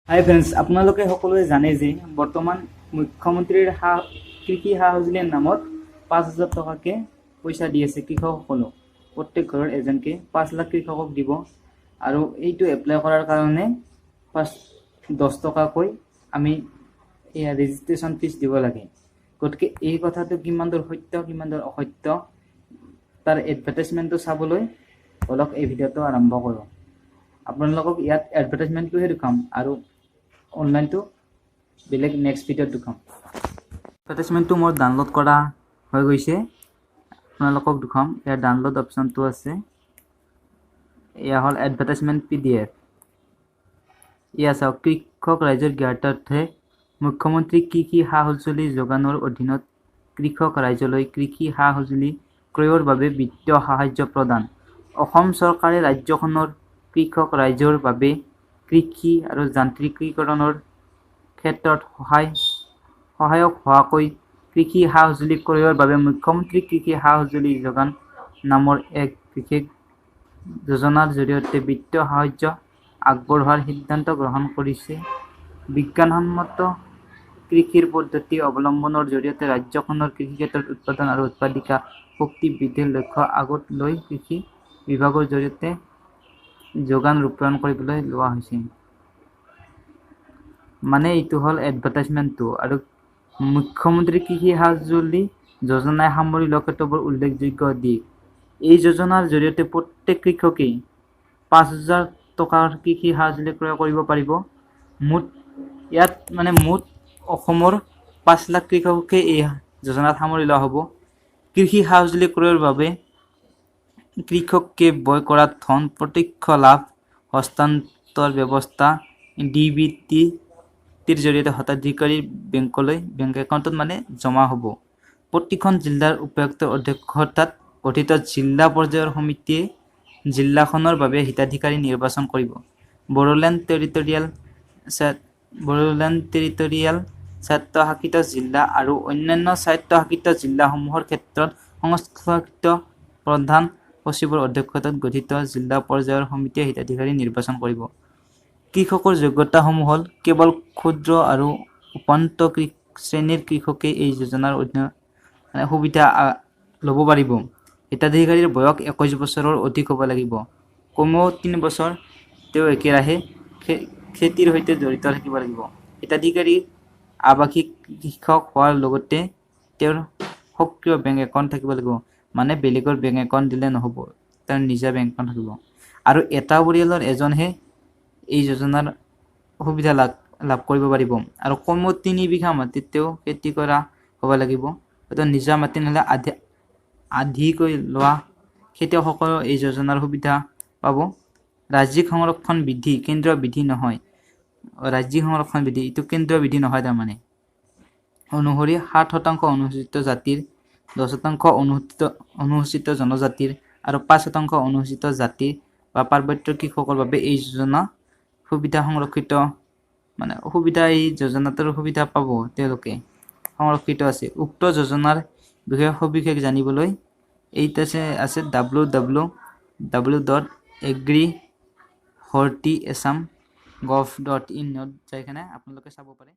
হাই friends, আপোনালোকে সকলোৱে জানে যে বৰ্তমান মুখ্যমন্ত্ৰীৰ কৃষি সা সঁজুলিৰ নামত 5000 টকাকৈ পইচা দি আছে কৃষকসকলক। প্ৰত্যেক ঘৰৰ এজনকৈ 5 লাখ কৃষকক দিব আৰু এইটো এপ্লাই কৰাৰ কাৰণে 5 10 টকাকৈ আমি এয়া ৰেজিষ্ট্ৰেশ্যন ফিজ দিব লাগে। গতিকে এই কথাটো কিমান দূৰ সত্য, কিমান দূৰ অসত্য, তাৰ এডভাৰটাইজমেণ্টটো চাবলৈ বলক, এই ভিডিঅ'টো আৰম্ভ কৰোঁ। আপোনালোকক ইয়াত এডভাৰটাইজমেণ্টটোহে দেখুৱাম আৰু অনলাইনটো বেলেগ নেক্সট ভিডিঅ'ত দেখুৱাম। এডভাৰটাইজমেণ্টটো মোৰ ডাউনলোড কৰা হৈ গৈছে, আপোনালোকক দেখুৱাম। ইয়াৰ ডাউনলোড অপশ্যনটো আছে। এয়া হ'ল এডভাৰটাইজমেণ্ট পিডিএফ। এয়া চাওক, কৃষক ৰাইজৰ জ্ঞাতাৰ্থে মুখ্যমন্ত্ৰী কৃষি সা সঁজুলি যোগানৰ অধীনত কৃষক ৰাইজলৈ কৃষি সা সঁজুলি ক্ৰয়ৰ বাবে বিত্তীয় সাহায্য প্ৰদান। অসম চৰকাৰে ৰাজ্যখনৰ কৃষক ৰাইজৰ বাবে কৃষি আৰু যান্ত্ৰিকীকৰণৰ ক্ষেত্ৰত সহায়ক হোৱাকৈ কৃষি সা সঁজুলি ক্ৰয়ৰ বাবে মুখ্যমন্ত্ৰী কৃষি সা সঁজুলি যোগান নামৰ এক বিশেষ যোজনাৰ জৰিয়তে বিত্তীয় সাহায্য আগবঢ়োৱাৰ সিদ্ধান্ত গ্ৰহণ কৰিছে। বিজ্ঞানসন্মত কৃষিৰ পদ্ধতি অৱলম্বনৰ জৰিয়তে ৰাজ্যখনৰ কৃষিক্ষেত্ৰত উৎপাদন আৰু উৎপাদিকা শক্তি বৃদ্ধিৰ লক্ষ্য আগত লৈ কৃষি বিভাগৰ জৰিয়তে যোগান ৰূপায়ণ কৰিবলৈ লোৱা হৈছে। মানে এইটো হ'ল এডভাৰটাইজমেণ্টটো আৰু মুখ্যমন্ত্ৰী কৃষি সা-সঁজুলি যোজনাই সামৰি লোৱা কেতবোৰ উল্লেখযোগ্য দিশ। এই যোজনাৰ জৰিয়তে প্ৰত্যেক কৃষকেই 5000 টকাৰ কৃষি সা-সঁজুলি ক্ৰয় কৰিব পাৰিব। মুঠ ইয়াত মানে মুঠ অসমৰ 5 লাখ কৃষককে এই যোজনাত সামৰি লোৱা হ'ব। কৃষি সা-সঁজুলি ক্ৰয়ৰ বাবে কৃষকে ব্যয় কৰা ধন প্ৰত্যক্ষ লাভ হস্তান্তৰ ব্যৱস্থা ডিবিটি ৰ জৰিয়তে হিতাধিকাৰীৰ বেংক একাউণ্টত মানে জমা হ'ব। প্ৰতিখন জিলাৰ উপায়ুক্তৰ অধ্যক্ষতাত গঠিত জিলা পৰ্যায়ৰ সমিতিয়ে জিলাখনৰ বাবে হিতাধিকাৰী নিৰ্বাচন কৰিব। বড়োলেণ্ড টেৰিটৰিয়েল স্বায়ত্তশাসিত জিলা আৰু অন্যান্য স্বায়ত্তশাসিত জিলাসমূহৰ ক্ষেত্ৰত সংশ্লিষ্ট প্ৰধান সচিবৰ অধ্যক্ষতাত গঠিত জিলা পৰ্যায়ৰ সমিতিয়ে হিতাধিকাৰী নিৰ্বাচন কৰিব। কৃষকৰ যোগ্যতাসমূহ হ'ল কেৱল ক্ষুদ্ৰ আৰু উপান্ত শ্ৰেণীৰ কৃষকে এই যোজনাৰ অধীনত মানে সুবিধা ল'ব পাৰিব। হিতাধিকাৰীৰ বয়স 21 বছৰৰ অধিক হ'ব লাগিব। কমেও 3 বছৰ তেওঁ একেৰাহে খেতিৰ সৈতে জড়িত থাকিব লাগিব। হিতাধিকাৰী আৱাসিক কৃষক হোৱাৰ লগতে তেওঁৰ সক্ৰিয় বেংক একাউণ্ট থাকিব লাগিব। মানে বেলেগৰ বেংক একাউণ্ট দিলে নহ'ব, তেওঁৰ নিজা বেংক একাউণ্ট থাকিব। আৰু এটা পৰিয়ালৰ এজনহে এই যোজনাৰ সুবিধা লাভ কৰিব পাৰিব। আৰু কমেও 3 বিঘা মাটিত তেওঁ খেতি কৰা হ'ব লাগিব। হয়তো নিজা মাটি নহ'লে আধিকৈ লোৱা খেতিয়কসকলেও এই যোজনাৰ সুবিধা পাব। ৰাজ্যিক সংৰক্ষণ বিধি, কেন্দ্ৰীয় বিধি নহয়, ৰাজ্যিক সংৰক্ষণ বিধি, এইটো কেন্দ্ৰীয় বিধি নহয় তাৰমানে, অনুসৰি 7% অনুসূচিত জাতিৰ, 10% অনুসূচিত জনজাতিৰ আৰু 5% অনুসূচিত জাতি বা পাৰ্বত্য কৃষকৰ বাবে এই যোজনা সুবিধা সংৰক্ষিত, মানে সুবিধা, এই যোজনাটোৰ সুবিধা পাব তেওঁলোকে, সংৰক্ষিত আছে। উক্ত যোজনাৰ বিষয়ে সবিশেষ জানিবলৈ এইটো আছে www.agrihortiassam.gov.inত যাই কেনে আপোনালোকে চাব পাৰে।